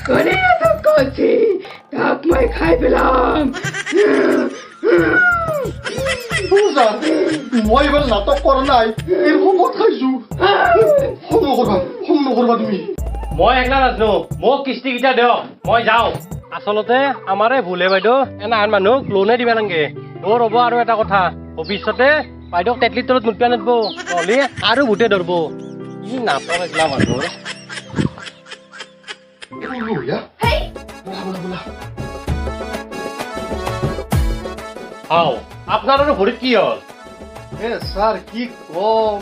কোনে নাটক কৰছি, তাক মই খাই পেলাম। ছাৰ, মই এইবাৰ নাটক কৰা নাই, এই শপত খাইছো। খং নকৰবা, খং নকৰবা তুমি। মই একলা নাজানো, মোক কিস্তিকেইটা দিয়ক, মই যাওঁ। আচলতে আমাৰে ভুলে বাইদেউ, এনাহান মানুহক লোনে দিবা নালাগে। অ' ৰ'ব, আৰু এটা কথা, ভৱিষ্যতে বাইদেউক তেতলিৰ তলত মুতবা নাদব, নহ'লে আৰু ভূতে ধৰব। কি নাটক এগলা মানুহৰ। বোলা বোলা। হাও, আপোনাৰ আৰু ভৰিত কি হ'ল? এ ছাৰ, কি কম,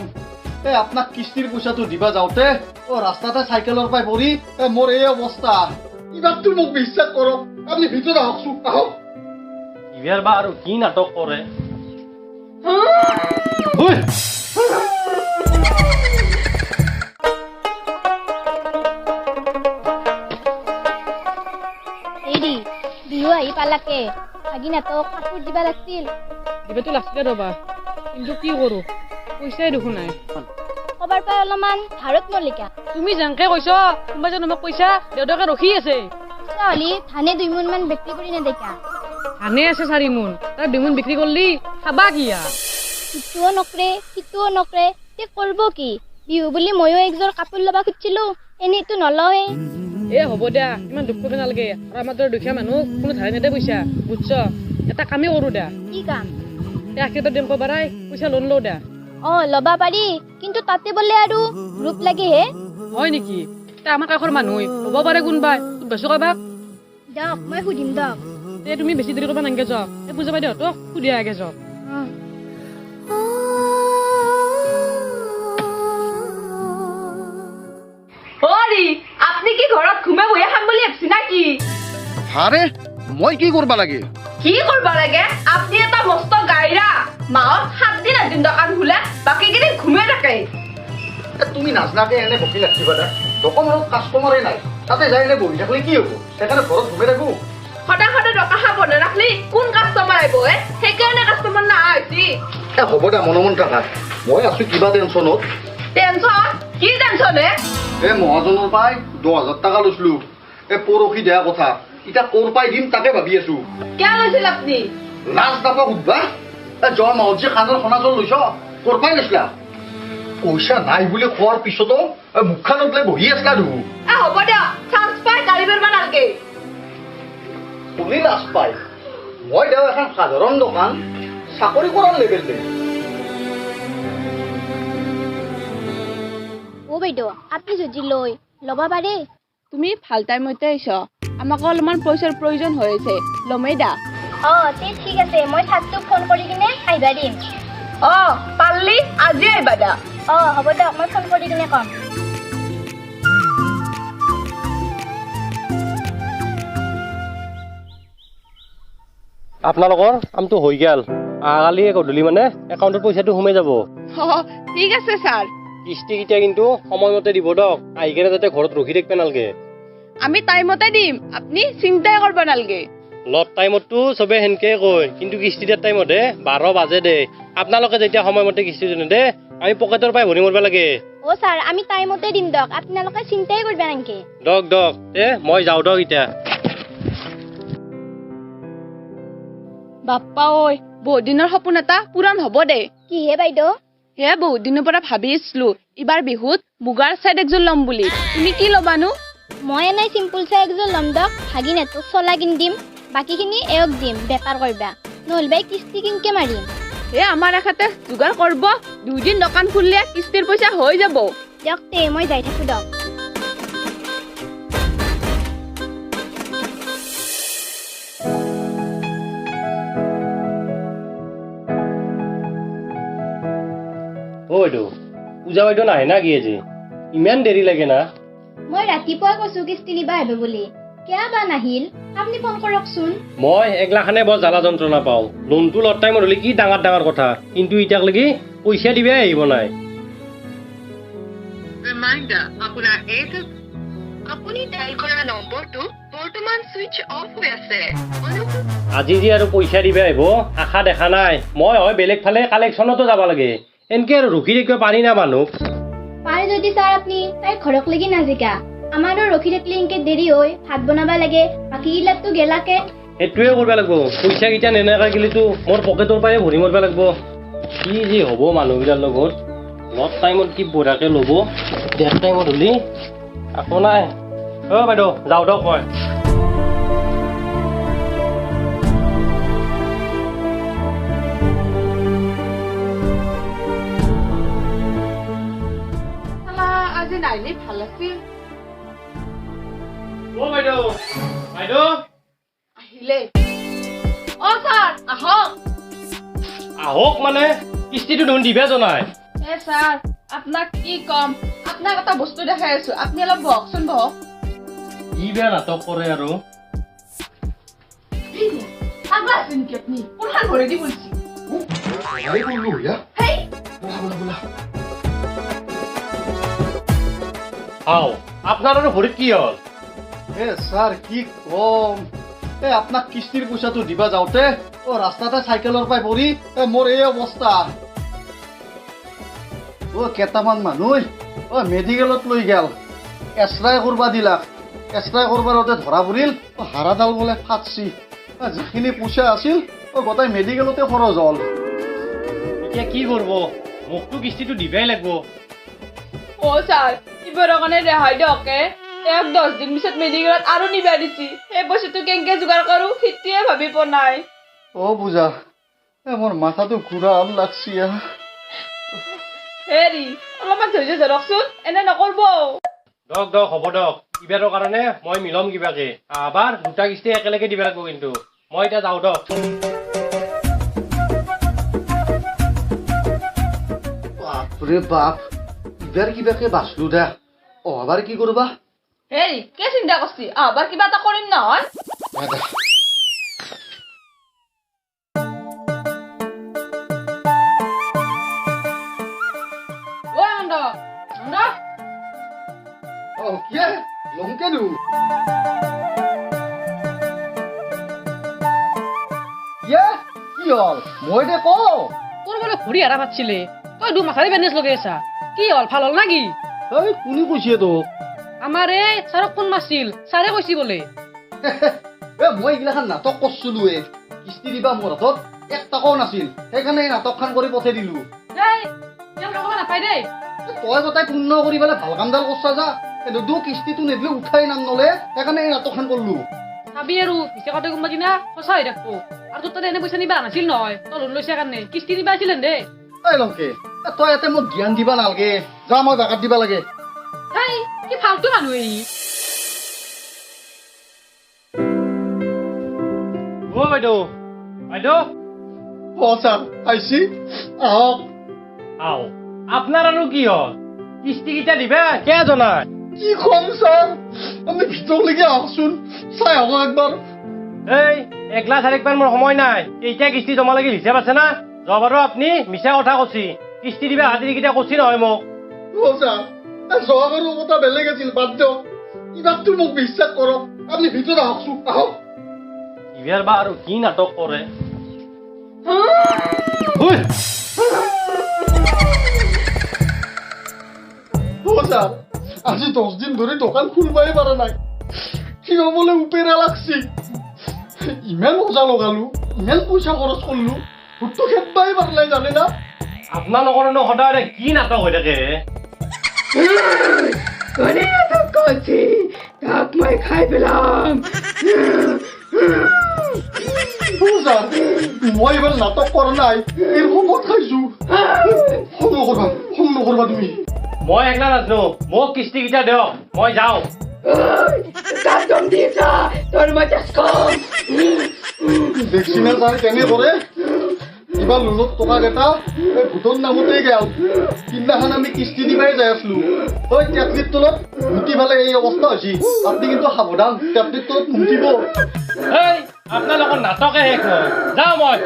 এই আপোনাক কিস্তিৰ পইচাটো দিবা যাওঁতে অ ৰাস্তাতে চাইকেলৰ পৰাই পৰি এ মোৰ এই অৱস্থা। এইবাৰতো মোক বিশ্বাস কৰক, আপুনি ভিতৰত আহকচোন, আহক। ইবাৰ বা আৰু কি নাটক কৰে। ঐ! হেৰি, বিহু আহি পালাকে, ভাগিনাতক কাপোৰ দিবা লাগছিল। দিবাতো লাগছিলে ৰ'বা, কিন্তু কি কৰোঁ, পইচাই দেখোন নাই। ক'বাৰ পৰা অলপমান ধাৰত মল্লিকা। তুমি যেনকে কৈছ, কোনোবা যেন মোক পইচা দেউতাকে ৰখি আছে। তেতিয়াহ'লে ধানে 2 মোন মান বিক্ৰী কৰি নেদেখা? ধানে আছে 4 মোন, তাৰ 2 মোন বিক্ৰী কৰলি খাবা কি? ইটোও নকৰে, সিটোও নকৰে, তে কৰব কি? বিহু বুলি ময়ো একযোৰ কাপোৰ ল'বা খুজিছিলো, এনেইতো নলওঁৱে। এ হ'ব দিয়া, ইমান দুখ কৰিব নালাগে। আৰু আমাৰ দৰে দুখীয়া মানুহ কোনো ধাৰে নেদে পইচা, বুজছ? এটা কামেই কৰোঁ দা। কি কাম? এই আশীৰ্বাদ বেংকৰ পৰাই পইচা লোন লওঁ দা। অ ল'বা পাৰি, কিন্তু তাতে বোলে আৰু গ্ৰুপ লাগেহে। হয় নেকি? তে আমাৰ কাষৰ মানুহ ল'ব পাৰে, কোনোবাই বেচো কাৰোবাক। দিয়ক, মই সুধিম দক। তে তুমি বেছি দেৰি কৰিব নালাগে, যাওক। এই পূজা বাইদেউহঁতক সুধি আগে যাওক। অৰি, আপনি কি ঘৰত ঘুমে বহি খাম বুলি ভাবছি নাকি? হাৰে, মই কি কৰবা লাগে? কি কৰবা লাগে? আপনি এটা মস্ত গাইৰা, মাহত 7 দিন 8 দিন দোকান খোলে, বাকী কেইদিন ঘুমে থাকে। তুমি নাজনাকে এনে বকি লাগছিবা দা। দোকানত কাষ্টমাৰে নাই, তাতে যাই এনে বহি থাকলে কি হ'ব? সেইকাৰণে ঘৰত ঘুমে থাকো। সদায় সদায় দোকান খাব নাৰাখলি কোন কাষ্টমাৰ আহিব? হে, সেইকাৰণে কাষ্টমাৰ নাহা হৈছে। এ হ'ব দে, মনে মনে থাকা, মই আছো কিবা টেনচনত। টেনচন? কি টেনচন হে? এ মহাজনৰ পাই 10,000 টকা লৈছিলো, এ পৰহি দিয়া কথা, এতিয়া ক'ৰ পাই দিম তাকে ভাবি আছো। কিয় লৈছিল আপুনি? লাজ নাপা সুধবা? এ যোৱা মাহত যে কাণৰ সনা জল লৈছ, ক'ৰ পাই লৈছিলা? পইচা নাই বুলি কোৱাৰ পিছতো মুখখনত লৈ বহি আছিলা দেখোন। এ হ'ব দিয়ক, চান্স পাই গাড়ী বেৰবা নালগে। কোনে লাজ পায়? মই দেওঁ এখন সাধাৰণ দোকান, চাকৰি কৰাৰ লেভেল দে। অ বাইদেউ, আপুনি যদি লৈ ল'ব পাৰে। তুমি ভাল টাইমতে আহিছ, আমাক অলপমান পইচাৰ প্ৰয়োজন হৈ আছে, ল'মেই দা। অ তে ঠিক আছে, মই ছাৰটোক ফোন কৰি কিনে আহিবা দিম। অ পাৰলি আজি আহিবা দা। অ হ'ব দিয়ক, মই ফোন কৰি কিনে ক'ম। আপোনালোকৰ কামটো হৈ গ'ল, অহাকালি গধূলি মানে একাউণ্টত পইচাটো সোমাই যাব। ঠিক আছে ছাৰ। কিস্তিকেইটা কিন্তু সময়মতে দিব দক, আহি কেনে যাতে ঘৰত ৰখি থাকিব নালাগে। আমি টাইমতে দিম, আপুনি চিন্তাই কৰিব নালাগে। লত টাইমততো চবে সেনকে কয়, কিন্তু কিস্তি দিয়াৰ টাইমতহে 12 বাজে দে। আপোনালোকে যেতিয়া সময়মতে কিস্তিটো নেদে, আমি পকেটৰ পৰাই ভৰি মৰিব লাগে। অ ছাৰ, আমি টাইমতে দিম দক, আপোনালোকে চিন্তাই কৰিব নালাগে। দক দক, তে মই যাওঁ দক এতিয়া। বাপ্পা ঐ, বহুত দিনৰ সপোন এটা পূৰণ হ'ব দে। কিহে বাইদেউ? হে বহুত দিনৰ পৰা ভাবি আছিলো এইবাৰ বিহুত মুগাৰ চেট একযোৰ ল'ম বুলি। তুমি কি ল'বানো? মই এনেই চিম্পুল চাই একযোৰ ল'ম দক, ভাগিনাটোক চোলা কিনি দিম, বাকীখিনি এওক দিম বেপাৰ কৰবা, নহ'লে বাই কিস্তি কিনকে মাৰিম। হে আমাৰ এখেতে যোগাৰ কৰিব, 2 দিন দোকান খুলিলে কিস্তিৰ পইচা হৈ যাব। দিয়ক তে, মই যাই থাকো দক। অ বাইদেউ, পূজা বাইদেউ নাহে না কি আজি? ইমান দেৰি লাগে না? মই ৰাতিপুৱাই কৈছো কিস্তি নিবা আহিব বুলি, কিয় বা নাহিল? আপুনি ফোন কৰকচোন। মই একলাখানে বৰ জ্বালা যন্ত্ৰণা পাওঁ। লোনটো লোৱাৰ টাইমত হ'লে কি ডাঙৰ ডাঙৰ কথা, কিন্তু এতিয়ালৈকে পইচা দিবাই আহিব নাই। ৰিমাইণ্ডাৰ, আপোনাৰ এইটো আপুনি ডায়েল কৰা নম্বৰটো বৰ্তমান ছুইচ অফ হৈ আছে। অনুগ্ৰহ আজি যে আৰু পইচা দিবা আহিব আশা দেখা নাই। মই হয় বেলেগ ফালে কালেকশ্যনতো যাব লাগে, এনকে আৰু ৰখি থাকিব পাৰি না মানুহ। পাৰে যদি ছাৰ আপুনি তাইৰ ঘৰক লাগি নাজিকা, আমাৰো ৰখি থাকিলে এনকে দেৰি হয়, ভাত বনাবা লাগে, বাকীগিলাকতো গেলাকে। সেইটোৱে কৰিব লাগিব, পইচাকেইটা নেনেকা গেলিতো মোৰ পকেটৰ পৰাই ভৰি মৰিব লাগিব। কি যে হ'ব মানুহগিলাৰ লগত, লত টাইমত কি বঢ়িয়াকে ল'ব, ডেৰ টাইমত হ'লি আকৌ নাই। অ' বাইদেউ যাওঁ দিয়ক মই। আজি নাইলি ভাল আছিল। অ' বাইদেউ, বাইদেউ আহিলে। অ' ছাৰ আহক। আহক মানে কিস্তিটো দেখোন দিবা জনাই। এ ছাৰ আপোনাক কি ক'ম, আপোনাক এটা বস্তু দেখাই আছো, আপুনি অলপ বহকচোন বহক। কি বেয়া নাটক কৰে আৰু। পাগলা আছে নেকি আপুনি? কোনখান ভৰি দি বলছি? আও আপোনাৰ আৰু ভৰিত কি হ'ল? এ ছাৰ কি কম, এই আপোনাক কিস্তিৰ পইচাটো দিবা যাওঁতে অ' ৰাস্তাতে চাইকেলৰ পৰাই পৰি মোৰ এই অৱস্থা। অ' কেইটামান মানুহ অ' মেডিকেলত লৈ গ'ল, এক্সৰে কৰবা দিলাক, এক্সৰে কৰবাৰ ধৰা পৰিল অ' হাড়াডাল বোলে ফাটছি। যিখিনি পইচা আছিল অ' গোটেই মেডিকেলতে খৰচ হ'ল। এতিয়া কি কৰিব? মোকতো কিস্তিটো দিবাই লাগিব। অ' ছাৰ এইবাৰৰ কাৰণে ৰেহাই দিয়কে, এক 10 দিন পিছত মেডিকেলত আৰু নিবা দিছি, সেই পইচাটো কেনেকে যোগাৰ কৰোঁ সেইটোৱে ভাবি পোৱা নাই। অ' পূজা, মোৰ মাথাটো ঘূৰা লাগছি। হেৰি অলপমান ধৈৰ্য ধৰকচোন, এনে নকৰিব। দক দক হ'ব দক, এইবাৰৰ কাৰণে মই মিলম কিবাকে, আবাৰ দুটা কিস্তি একেলগে দিব লাগিব কিন্তু। মই এতিয়া যাওঁ দক। বাপৰে বাপ, এইবাৰ কিবাকে বাচলো দে, অহাবাৰ কি কৰবা? হেৰি কি চিন্তা কৰছি, অহাবাৰ কিবা এটা কৰিম নহয়। কি হ'ল? মই দে কওঁ তোৰ বোলে ভৰি হাৰা ফাটছিলে, তই দু মাথাৰে বেণ্ডেজ লগাই আছা, কি হ'ল ভাল হ'ল না কি? এই কোনে কৈছে তোক? আমাৰ এই ছাৰক ফোন মাৰছিল, ছাৰে কৈছি বোলে। এ মই এইগিলাখান নাটক কৰছিলো, এ কিস্তি দিবা মোৰ হাতত 1 টকাও নাছিল, সেইকাৰণে এই নাটকখন কৰি পঠাই দিলো। নাপাই দেই, তই গোটাই পুণ্য কৰি পেলাই ভাল কামডাল কৰছা যা, কিন্তু কিস্তিটো নিদিলে উঠাই নাম নলে, সেইকাৰণে এই নাটকখন কৰলো। চাবি আৰু মিছা কথা কোনোবা দিনা সঁচা হৈ থাকবো। আৰু তোৰ তাতে এনে পইচা নিবা নাছিল নহয়, তই লোন লৈছা কাৰণে কিস্তি নিবা আছিল দে। এই লংকে, তই ইয়াতে মোক জ্ঞান দিবা নালগে, যা মই বাগাত দিবা লাগে। হেই কি ফাল্টু মানুহ এই। অ' বাইদেউ, বাইদেউ। অ' ছাৰ আহিছি, আহক। আও আপোনাৰ আৰু কি হ'ল? কিস্তিকেইটা দিবা কিয় জনাই? কি কম ছাৰ, আপুনি ভিতৰলৈকে আহকচোন, চাই আহক একবাৰ। এই একলা চাৰিকবাৰ মোৰ সময় নাই, কেইটা কিস্তি জমা লাগিল হিচাপ আছে না? যোৱাবাৰো আপুনি মিছা কথা কৈছি, কিস্তি দিবা হাজিৰিকেইটা কৈছি নহয় মোক। অ' ছাৰ যোৱাবাৰো কথা বেলেগ আছিল, বাদ দিয়ক, এইবাৰতো মোক বিশ্বাস কৰক, আপুনি ভিতৰত আহকচোন, আহক। এইবাৰ বা আৰু কি নাটক কৰে। অ' ছাৰ আজি 10 দিন ধৰি দোকান খুলবাই পৰা নাই, কিবা বোলে উপেৰা লাগছি, ইমান মজা লগালো, ইমান পইচা খৰচ কৰলো, ভোটটো খেদবাই পৰা নাই জানে না। আপোনালোকৰনো সদায় কি নাটক হৈ থাকে? কোনে নাটক কৰছি? তাক মই খাই পেলাম। ছাৰ মই এইবাৰ নাটক কৰা নাই, এই শপত খাইছো। খং নকৰবা, খং নকৰবা তুমি। মই একলা নাজানো, মোক কিস্তিকেইটা দিয়ক, মই যাওঁ। দেখছি না ছাৰ কেনে কৰে, কিবা লোনত টকা কেইটা এই ভূতৰ নামতেই গেল। সিদিনাখন আমি কিস্তি দিবাই যাই আছিলো, ঐ টেকলিৰ তলত মুতি পেলাই এই অৱস্থা হৈছে। আপুনি কিন্তু সাৱধান, টেকলিৰ তলত মুতিব। এই আপোনালোকৰ নাটকে শেষ নহয়, যাওঁ মই।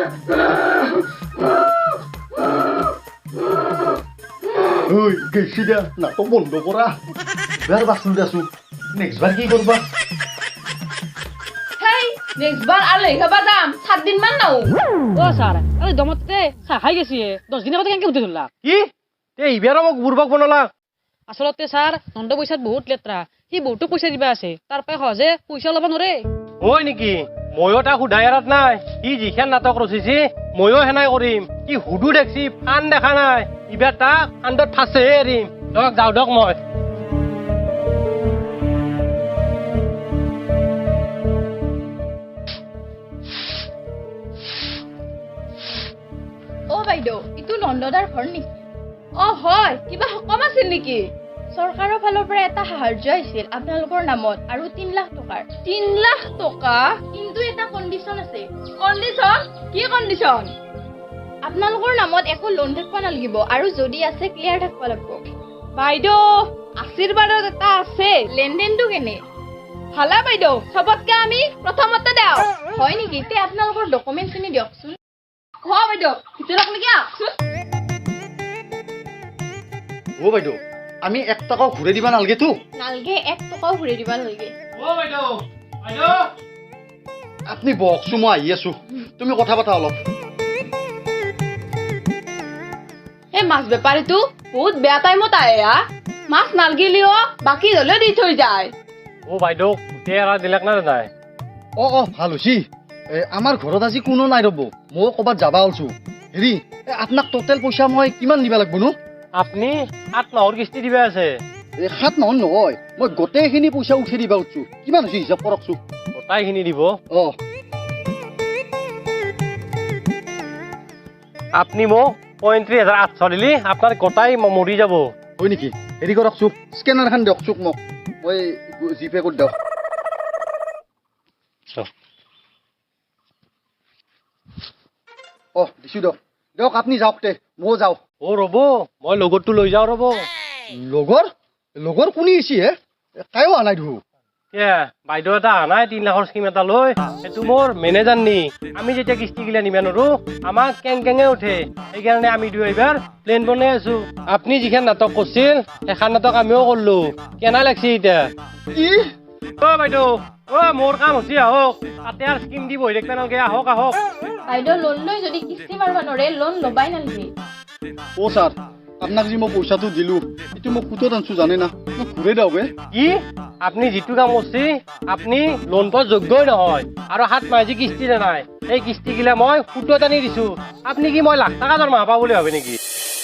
ঐ গেছি দিয়া, নাটক বন্ধ কৰা। এবাৰ বাচন দেচোন, নেক্সট বাৰ কি কৰবা? হেই নেক্সট বাৰ আলহী খাবা যাম, 7 দিন মান নাও। অ ছাৰ, আৰে দমতে চাহ খাই গেছি, 10 দিন আগতে কেনেকে উঠি ধৰলা? কি এই এইবাৰো মোক বুৰ্বক বনালা? আচলতে ছাৰ নন্দ পইচাত বহুত লেতেৰা, সি বহুতো পইচা দিবা আছে, তাৰ পৰাই সহজে পইচা ল'ব নোৱাৰে। হয় নেকি? ময়ো তাক সোধাই এৰাত নাই, সি যিখন নাটক ৰচিছি ময়ো সেনাই কৰিম। সি হুদু দেখছি, ফান দেখা নাই, ইবাৰ তাক ফাণ্ডত ফাঁচেহে এৰিম। দিয়ক যাওঁ দিয়ক মই। অ বাইদেউ, ইটো নন্দদাৰ ঘৰ নেকি? অ হয়, কিবা সকাম আছিল নেকি? চৰকাৰৰ ফালৰ পৰা এটা সাহায্য আহিছিল আপোনালোকৰ নামত, আৰু 3 লাখ টকাৰ। 3 লাখ টকা? কিন্তু এটা কণ্ডিশ্যন আছে। কণ্ডিশ্যন? কি কণ্ডিশ্যন? আপোনালোকৰ নামত একো লোন থাকিব নালাগিব, আৰু যদি আছে ক্লিয়াৰ থাকিব লাগিব। বাইদেউ আশীৰ্বাদত এটা আছে। লেনদেনটো কেনে? ভালে বাইদেউ, চবতকে আমি প্ৰথমতে দেওঁ। হয় নেকি? তে আপোনালোকৰ ডকুমেণ্টখিনি দিয়কচোন। হয় বাইদেউ, ভিতৰত নেকি আহকচোন। অ বাইদেউ, আমি 1 টকাও ঘূৰাই দিবা নালাগেতো? নালগে, 1 টকাও ঘূৰাই দিবা নালাগে। অ বাইদেউ, বাইদেউ আপুনি বহকচোন, মই আহি আছো, তুমি কথা পাতা অলপ। এই মাছ বেপাৰীটো বহুত বেয়া টাইমত আহে, হা মাছ নালগিলেও বাকী হ'লেও দি থৈ যায়। অ বাইদেউ, গোটেই এৰা দিলাক না নাই? অ অ ভাল হৈছি। আমাৰ ঘৰত আজি কোনো নাই ৰ'ব, ময়ো ক'ৰবাত যাবা ওলছো। হেৰি, আপোনাক টোটেল পইচা মই কিমান দিবা লাগব নো? আপুনি 8 মাহৰ কিস্তি দিবা আছে। এই 7 মাহৰ নহয়, মই গোটেইখিনি পইচা উঠাই দিবা উঠছো। কিমান হৈছে হিচাপ কৰকচোন। গোটেইখিনি দিব? অ। আপুনি মোক 35,800 দিলি আপোনাৰ গোটাই মৰি যাব। হয় নেকি? হেৰি কৰকচোন, স্কেনাৰখন দিয়কচোন মোক, মই জিপে কৰি দিয়ক। অ দিছো দিয়ক, দিয়ক আপুনি যাওক তে, ময়ো যাওঁ। অ ৰ'ব, মই লগৰটো লৈ যাওঁ ৰ'ব। লগৰ? লগৰ কোনে আহিছে হে? কায়ো অহা নাই দেখোন। বাইদেউ এটা অহা নাই 3 লাখৰ স্কিম এটা লৈ, সেইটো মোৰ মেনেজাৰ নি। আমি যেতিয়া কিস্তিগিলা নিবা নোৱাৰো আমাক কেং কেঙে উঠে, সেইকাৰণে আমি দুয়ো এইবাৰ প্লেন বনাই আছো। আপুনি যিখন নাটক কৰিছিল সেইখন নাটক আমিও কৰিলো, কেনা লাগছি এতিয়া। কি? অ বাইদেউ, অ মোৰ কাম হৈছে, আহক তাতে আৰু স্কিম দি বহি থাকিব নালাগে, আহক আহক। বাইদেউ লোন লৈ যদি কিস্তি মাৰিব নোৱাৰে লোন ল'বাই নালাগে। অ ছাৰ, আপোনাক যি মই পইচাটো দিলো এইটো মই সুতত আনছো জানে না, মোক ঘূৰাই দিয়ক হে। কি? আপুনি যিটো কাম কৰিছে আপুনি লোন পোৱাৰ যোগ্যই নহয়, আৰু 7 মাহ যি কিস্তি নাই সেই কিস্তিগিলা মই সুতত আনি দিছো। আপুনি কি মই লাখ টকা দৰমহা পাওঁ বুলি ভাবে নেকি?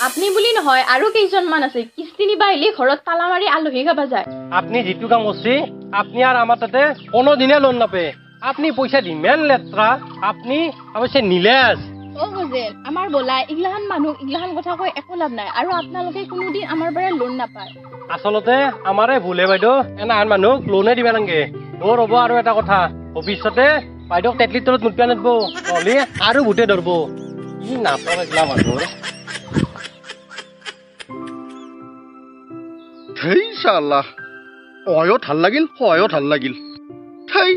আপুনি বুলি নহয়, আৰু কেইজনমান আছে কিস্তি নিবা আহিলে ঘৰত তালা মাৰি আলহী খাবা যায়। আপুনি যিটো কাম কৰিছে আপুনি আৰু আমাৰ তাতে কোনোদিনে লোন নাপায়। আপুনি পইচা ইমান লেতেৰা, আপুনি অৱশ্যে নিলেজ। অ গজেন, আমাৰ বোলা এইগিলাখান মানুহ এইগিলাখান কথা কৈ একো লাভ নাই, আৰু আপোনালোকে কোনোদিন আমাৰ পৰা লোন নাপায়। আচলতে আমাৰে ভুলে বাইদেউ, এনাহান মানুহক লোনে দিবা নালাগে। অ ৰ'ব, আৰু এটা কথা, ভৱিষ্যতে বাইদেউক তেতলিৰ তলত মুতিব নাদব, নহ'লে আৰু ভূতে ধৰব। কি নাটক এইগিলা মানুহৰ। ধেই চাল্লা, অয়ো ভাল লাগিল, সহায়ো ভাল লাগিল। ঠেই